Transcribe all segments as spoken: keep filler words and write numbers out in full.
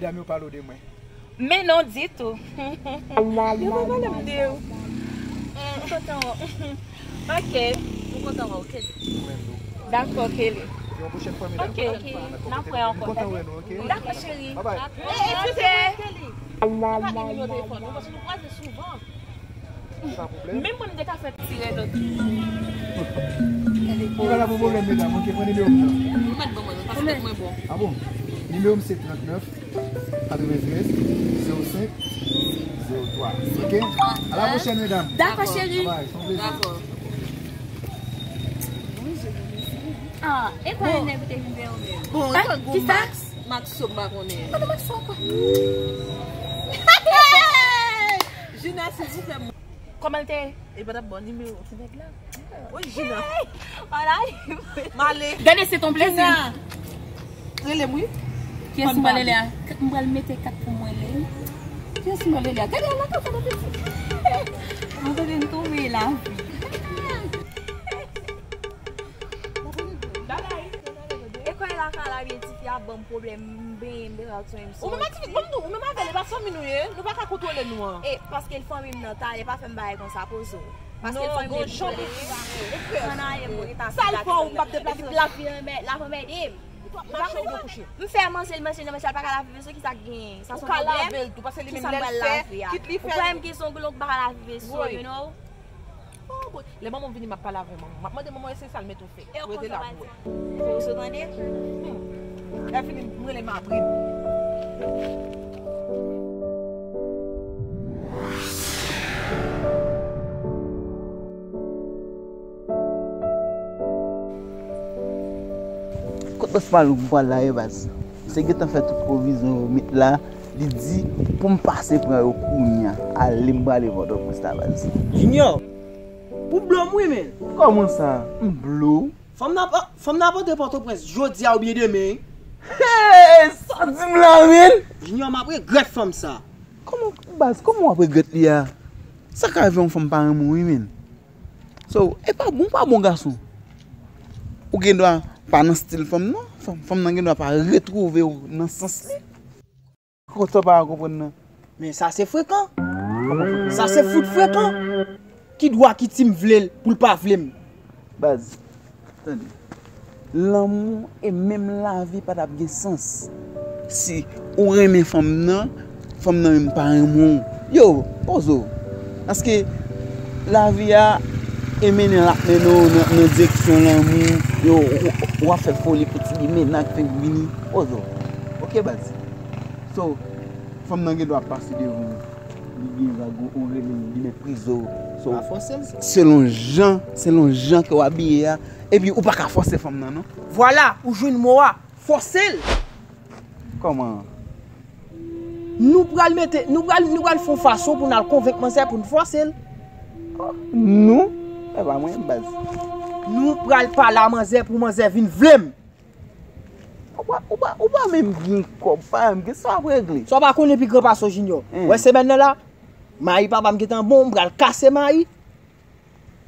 Medam yo pale w de mwen. Men non ditou. Yo pa pale m de ou. M kontan wè w. Ok. M kontan wè w, Kelly. Ou menm tou. Dakò, Kelly. Yon pwochèn fwa, medam. Ok. N ap wè ankò, tande? M kontan wè nou, ok? Dakò, cheri. Bye bye. Eh, eskize mwen, Kelly. Ou pa gen nimewo telefòn mwen, paske nou kwaze souvan. Menm mwen, m te ka fè ti rezo tou. Ou pa gen pwoblèm, medam. Ok, pran nimewo m nan. Ou mèt ban mwen, paske mwen bon. Ah bon? Nimewo m se trannèf, katreventrèz, zewo senk, zewo twa. Ok? À la prochaine, medam. Dakò, cheri. Bye bye, se yon plezi. Dakò. Ah, e kwa nèg ou te vin vè ou menm? Bon, e kwa gwo Max? Maxo, m pa konnen. Kote Maxo ankò? Jina, silvouplè. Kòman l te ye? E pa t ap bon nimewo ti nèg la. Wi, Jina. Male. Gade, se ton plezi. Jina. Rele m, wi. Kiyès m pral rele a? M pral mete kat pou mwen rele. Kiyès m pral rele a? Gade, la ka fè piti. Mwen tande m tonbe la. E kwè lakay la byen, tifi a ban m pwoblèm, m benyen, m bezwen swen m. Ou menm ak tifi, ban m di w, ou menm avè l, e pa fanmi nou ye, nou pa ka kontwole nou an. E, paske l fanmi m nan, talè pa fè m bagay konsa, poze w. Paske l fanmi m nan, jan pou ti bagay. Ann ale, mwen ta sal fò ou m p ap deplase. Epi lavi anmè-, lavi anmède m. M fè manje, l manje nan manje, l pa ka lave veso, kisa k genyen? Sa se yon pwoblèm? Ou ka lave l tou, paske li menm lè l fè, kit li fè. Ou kwè m gen se yon glonk pa ka lave veso, you know? Oh, boy. Lè manman w vini, m ap pale avè manman. M ap mande manman èske se sa l mete w fè. Rete la pou wè. Fò w sot tande. Hmm. Lè fini, m rele mari m. Kot bòs Malouk pral la ye, baz? Se gentan fè tout pwovizyon yo met la. Li di pou m pase pran yo kounya. Ale m prale Pòtoprens la, baz. Junior, ou blo m wi, men. Kòman sa? M blo w? Fanm nan ap, fanm nan ap antre Pòtoprens jodi a oubyen demen. Hey, sa w di m la, men? Junior, m ap regrèt fanm sa. Kòman, baz, kòman w ap regrèt li a? Sa ka rive yon fanm pa renmen w, wi, men. So, e pa bon, pa bon gason. Ou gen dwa pa nan stil fanm nan, fanm, fanm nan gen dwa pa retwouve w nan sans li. Kòman sa w pa ka konprann nan? Men sa se frekan. Sa se fout frekan. Ki dwa ki ti m vle l pou l pa vle m? Baz, tande. Lanmou e menm lavi pa t ap gen sans si ou renmen fanm nan, fanm nan menm pa renmen w. Yo, poze w. Paske lavi a e mennen l ap mennen w nan, nan direksyon lanmou. Yo, w, w ap fè foli pou ti limena k fenk vini. Poze w. Ok, baz. So, fanm nan gen dwa pase devan w. Li gen zago, ou rele l, li meprize w. So, pa fòse l. Selon jan, selon jan ke w abiye a, epi ou pa ka fòse fanm nan, non. Vwala, ou jwenn mo a, fòse l. Kòman? Nou pral mete, nou pral, nou pral fè yon fason pou n al konvenk manzè pou n fòse l. Oh, nou? E pa mwen, baz. Nou pral pale a manzè pou manzè vin vle m. Ou pa, ou pa, ou pa menm gen kòb, pa menm gen sa w ap regle. Sa w pa konnen pi gran pase w, Junior. Hmm. Wè semèn nan la, mayi papa m gentan bon, m pral kase mayi.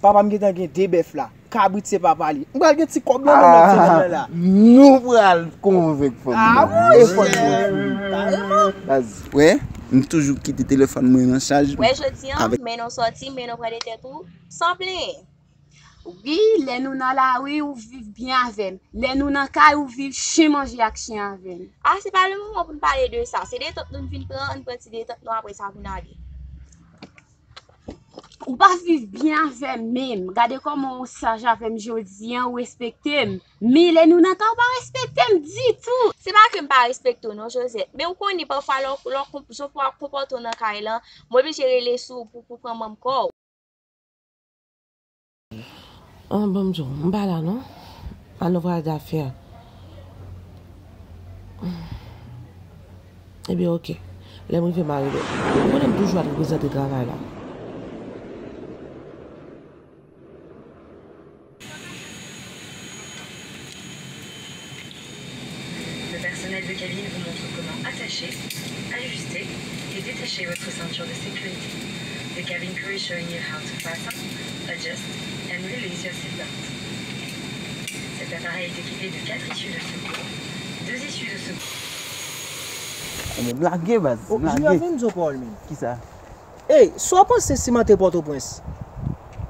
Papa m gentan gen de bèf la. Kabrit se papa li. M pral gen ti kòb nan men m semèn nan la. Nou pral konvenk fanm nan. Ah, wi, e fanm nan. Kareman. Baz, wè, m toujou kite telefòn mwen nan chaj. Wè, jodi a, men nou sòti, men nou pran de tèt ou, san plenyen. Wi, lè nou nan lari, ou viv byen avè m. Lè nou nan kay, ou viv chen manje ak chen avè m. Ah, se pa le moman pou n pale de sa. Se detant nou n vin pran, ann pran ti detant nou, apre sa pou n ale. Ou pa viv byen avè m menm. Gade kòman ou saj avè m jodi a, ou respekte m. Men lè nou nan kay, ou pa respekte m ditou. Se pa ke m pa respekte w non, Josette. Men ou konnen pafwa lè w, lè w konp-, jan w konpòte w nan kay lan, m oblije rele sou ou pou, pou pran manm kò w. Ah, ban m di w, m pa la non. Al nan vwayaj dafè. Ebyen, oke. Lè m rive, m a rele w. Ou konnen m toujou al reprezante travay la. Le personnel de cabine vous montre comment attacher, ajuster et détacher votre ceinture de sécurité. The cabin crew is showing you how to fasten, adjust and release your seatbelt. Cet appareil est équipé de quatre issues de secours, deux issues de secours. Ebyen, m lage, baz, m lage. Junior, vin di yon pawòl, men. Kisa? Ey, sa w panse si m antre Pòtoprens?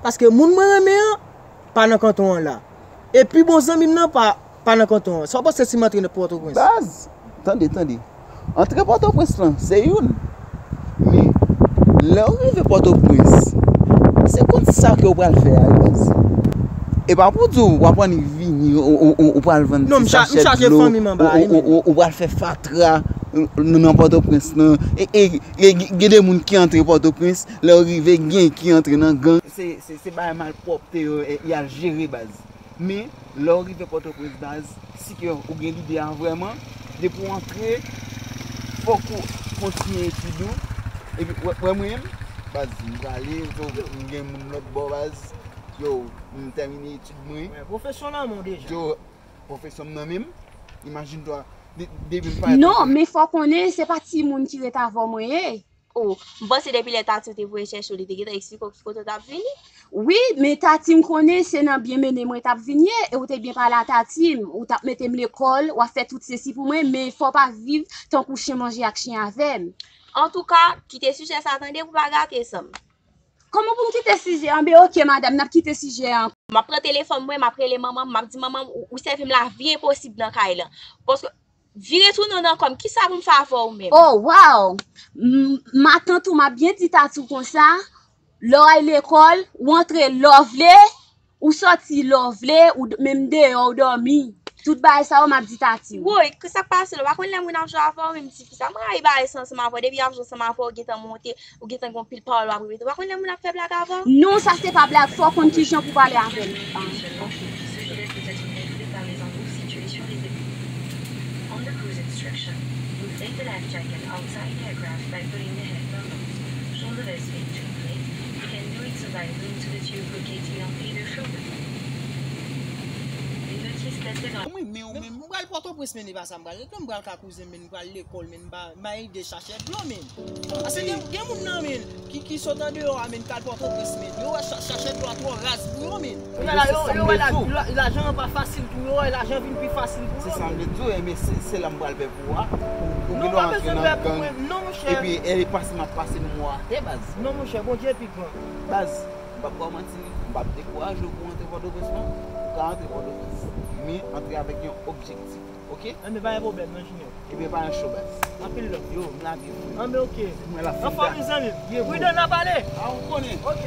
Paske moun mwen renmen an pa nan kanton an la. E pi bon zanmi m nan pa, pa nan kanton an. Sa w panse si m antre nan Pòtoprens? Baz, tande, tande. Antre Pòtoprens lan, se youn. Men, lè w rive Pòtoprens, se konn sa ke w pral fè a, wi, baz. E pa pou di w, w ap annik vini, ou, ou, ou, ou pral vann ti sachè dlo, ou, ou, ou, ou pral fè fatra nan Pòtoprens lan. E, e, e gen de moun ki antre Pòtoprens, lè yo rive, gen ki antre nan gang. Se, se, se bagay malpwòpte yo, e, y al jere, baz. Men, lè w rive Pòtoprens, baz, si ke ou gen lide a vrèman, depi w antre, fòk ou kontinye etid ou. Epi, wè, wè mwen menm, baz, m prale, m gen moun lòt bò, baz. Yo, m tèmine etid mwen. Wè, pwofesyon lanmò deja. Yo, pwofesyon m nan menm. Imajine twa, de-, depi m parèt. Non, men fò konnen se pa timoun ki ret avè w mwen ye. Oh, m panse depi lè Tati w te voye chèche w, li te gentan eksplike w ki kote w t ap vini. Wi, men Tati m konnen se nan byen mennen mwen t ap vin ye, e ou te byen pale a Tati m, ou t ap mete m lekòl, w ap fè tout sesi pou mwen, men fò w pa viv tankou chen manje ak chen avè m. Antouka, kite sijè sa tande pou pa gate san m. Kòman pou m kite sijè an? Ben, oke, madanm, n ap kite sijè an. M ap pran telefòn mwen, m ap rele manman m, m ap di, "Manman, ou, ou sèvi m lavi enposib nan kay lan." Paske, vire tounen w nan kò m, kisa pou m fè avè w menm? Oh, wow! M, matant ou, m ap byen di Tati w konsa, lè w al lekòl, ou antre lè w vle, ou sòti lè w vle, ou d-, menm deyò, ou dòmi. Tout bagay sa yo, m ap di Tati w. Woy, ki sa k pase la? Ou pa konn lè moun ap jwe avè w, menm ti fi sa? Mwen rayi bagay sa ansanm avè w. Depi y ap jwe ansanm avè w, ou gentan monte, ou gentan gen yon pil pawòl w ap repete. Ou pa konn lè moun ap fè blag avè w? Non, sa se pa blag. Fò w konn kijan pou pale avè m. Ah, ok. On the cruise instruction, move in the life jacket outside the aircraft by pulling the head bundle. Shoulder vest fit to inflate. You can do it so by gluing to the tube located on either shoulder. Une notice left. Mwen, men, men, m pral Pòtoprens, men, e pa sa m pral. Mwen pral ka kouzen m, men, m pral lekòl, men, m pa, m pa ide chache dlo, men. Paske gen, gen moun nan, men, ki, ki sot andeyò a, men, k al Pòtoprens, men. Yo wè cha-, chache dlo a twò raz pou yo, men. Yo wè la, yo, yo wè la, la, lajan an pa fasil pou yo, yo wè lajan vin pi fasil pou yo. Se sa m vle di w, men se, se la m pral fè pou ou a. Ou gen dwa antre nan gang. Epi, e pase m ap pase m atè, baz. Non, monchè, Bondye pi gran. Baz, m p ap ba w manti, m p ap dekouraje w pou w antre Pòtoprens, non. Ou ka antre Pòtoprens, men antre avèk yon objektif. Ok? Enben, pa gen pwoblèm, non, Junior. Ebyen, pa yon cho, baz. Anpil love. Yo, m lage w. Anben, ok. Mwen la fin. Anfòm, mezanmi. Pridan, n a pale. A, ou konnen. Ok.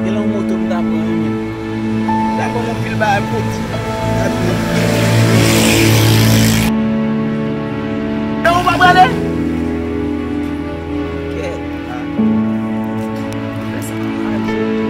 Gen yon moto m ta pran, wi, men. Dakò, mwen pil bagay m poti. Gade. Non, ou pa Ale! Kèt la. Fè sa pa mal jwe tou.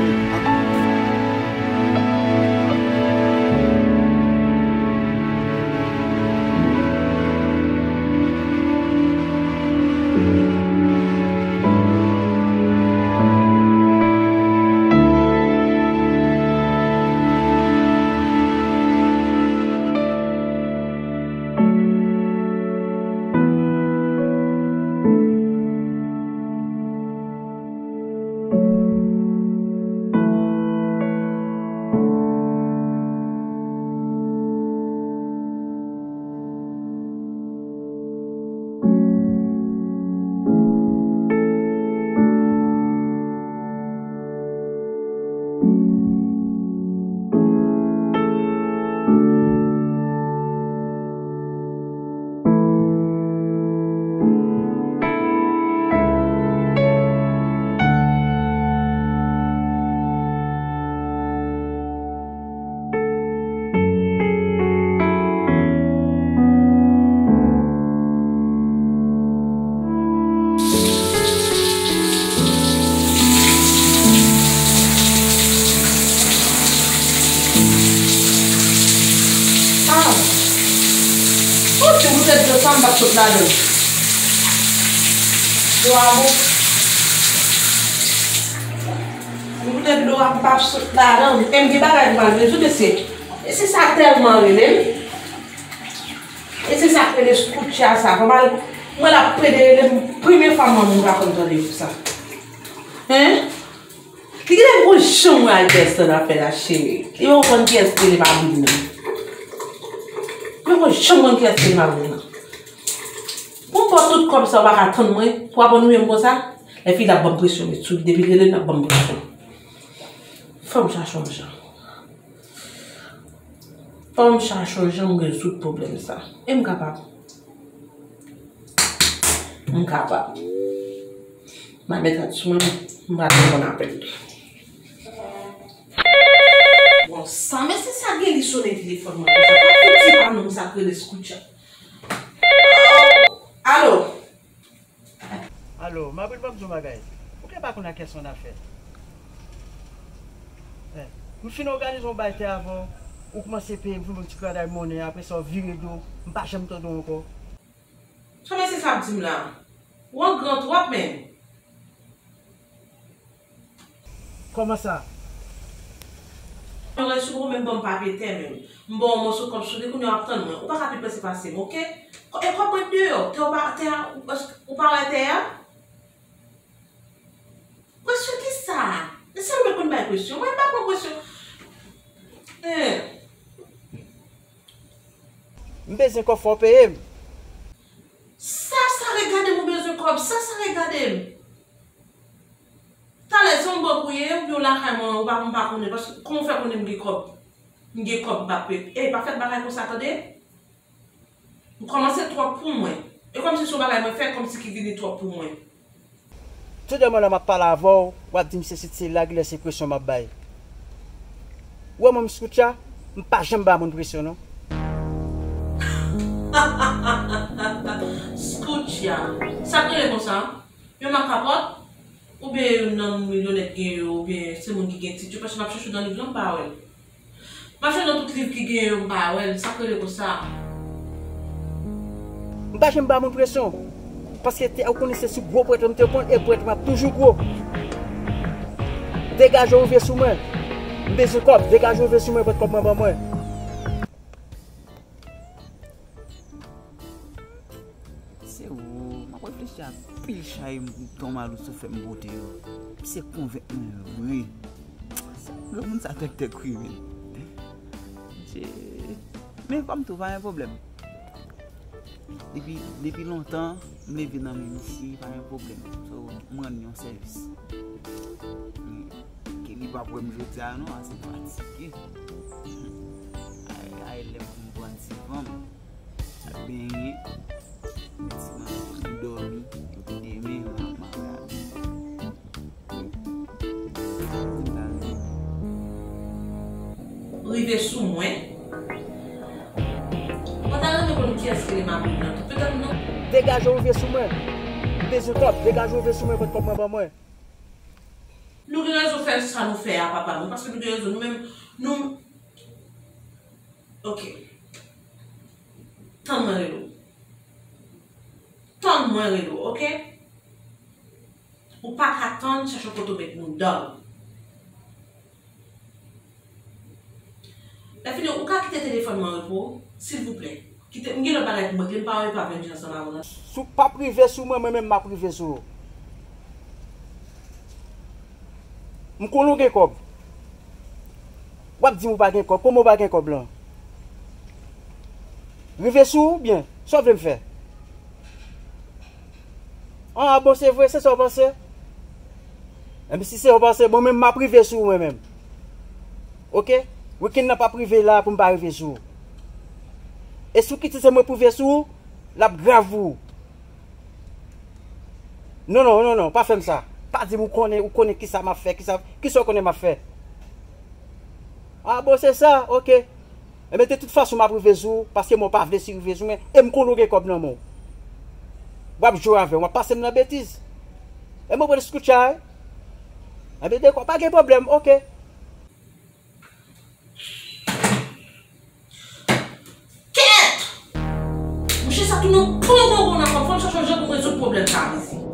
Ah! Ou di m poutèt dlo sa, m p ap sot ladan. Dlo a bon. M poutèt dlo a, m p ap sot ladan. E m gen bagay pou m al rezoud, mesye. Mesye sa tèlman rele m. E se sa k rele Scoutcha sa. Fò m al, mwen l ap plede rele m. Premye fwa m wè moun pa konn tande pou sa. Hein? Li genlè poko janm wè Albert nan afè la, cheri. Li poko konn kiyès ki rele Mabrina. Li poko janm konn kiyès ki rele Mabrina. Pou m ba w tout kòb sa, ou pa ka tann mwen pou w ap annuiye m konsa? Lè fi la ap ban m presyon, mesye, depi l rele m, l ap ban m presyon. Fò m chache yon jan. Fò m chache yon jan m rezoud pwoblèm sa. E m kapab. M kapab. M a met rad sou mwen, m pa reponn apèl. Bon, sa, men se sa gen li sonnen telefòn mwen konsa. Pa fouti pa nonm sa k rele Scoutcha. Alo? Alo, Mabrina, ban m di w yon bagay. Ou gen pa konn ak kiyès ou annafè. Eh, m fin òganize yon bay tè avè w, ou kòmanse peye m pou yon ti kraday monnen, apre sa w vire do, m pa janm tande w ankò. Sa mesye sa ap di m la? Ou an gran twòp, menm. Kòman sa? Mwen rèl sou ou, menm ban m papye tè menm. M ba w yon mòso kòb sou li, kounye a w ap tann mwen. Ou pa ka pi prese pase m, oke? Kò-, e kòb mwen deyò, tè w pa, tè a, ou, èske ou pa wè tè a? Presyon kisa? E sèl ou mèt konn bay presyon. Mwen m pa pran presyon. Eh. M bezwen kòb, fò w peye m. Sa, sa regade m ou bezwen kòb? Sa, sa regade m? Talè se yon bank ou ye, oubyen w lakay mwen, ou pa, m pa konnen, paske kòman w fè konnen m gen kòb? M gen kòb, m pa pe-, ey, pa fè bagay konsa, tande? Ou kòmanse twòp pou mwen. E kòmsi se yon bagay mwen fè, kòmsi ki vini twòp pou mwen. Tout lè mwen la m ap pale avè w, w ap di m sesi, se la, genlè se presyon m ap bay. Ou wè mwen, m Scoutcha, m pa janm ba moun presyon, non. Scoutcha. Sa k rele konsa? Yon makapòt? Oubyen youn nan milyonè k gen yo, oubyen se moun ki gen tit yo, paske m ap chèche w nan liv lan, m pa wè l. M ap chèche w nan tout liv ki gen yo, m pa wè l. Sa k rele konsa? M pa janm ba moun presyon. Paske te, ou konnen se sou gwo prèt m te konn, e prèt m ap toujou gwo. Degaje w rive sou mwen. M bezwen kòb, degaje w rive sou mwen, pran kòb mwen ban mwen. Se ou, m ap reflechi anpil chay m, ton malous ou fè m pote yo. Se konvenk mwen vre. Granmoun sa tèk tèk wi, men. Se, men kòm tou, pa gen pwoblèm. Depi, depi lontan, m leve nan men misye, pa gen pwoblèm. So, m rann yon sèvis. Men, ke li p ap wè m jodi a non, ase fatige. Ay, ay, lè m konprann se van m. Ap benyen, ti manman dòmi, epi demen, m ap, m ap gade. Rive sou mwen. Mwen ta renmen konn ki Èske li mari nan tou? Petèt non. Degaje w rive sou mwen. M bezwen kòb. Degaje w rive sou mwen, pot kòb mwen ban mwen. Nou gen rezon fè sa nou fè a, papa nou, paske nou gen rezon. Nou menm, nou, ok. Tann mwen rele w. Tann mwen rele w, ok? Ou pa ka tann, chèche yon kote w met mouda w. Lèfini, ou ka kite telefòn mwen repo, silvouplè? Kite, m gen lòt bagay pou m regle, m pa anvi pa vin ansanm avè w nan. Si w p ap rive sou mwen, mwen menm m ap rive sou ou. M konnen w gen kòb. W ap di m ou pa gen kòb. Kòman w pa gen kòb lan? Rive sou ou byen? Sa w vle m fè? Ah, bon, se vre, se sa w panse? Enben, si se w panse, bon, mwen menm m ap rive sou ou, mwen menm. Ok? Wikenn nan p ap rive la pou m pa rive sou ou. E si w kite se mwen pou rive sou ou, l ap grav pou ou. Non, non, non, non, pa fè m sa. Pa di m ou konnen, ou konnen kisa m ap fè, kisa, kisa w konnen m ap fè. Ah, bon, se sa, ok. Enben, de tout fason, m ap rive sou ou, paske mwen pa vle si rive sou mwen, e m konnen w gen kòb nan men w. W ap jwe avè m, w ap pase m nan betiz. E mwen pran scootcha, wi. Enben, dekò, pa gen pwoblèm, ok. Kèt! Mouche sa tounen yon pongongon nan kò m, fò m chache yon jan pou m rezoud pwoblèm sa a.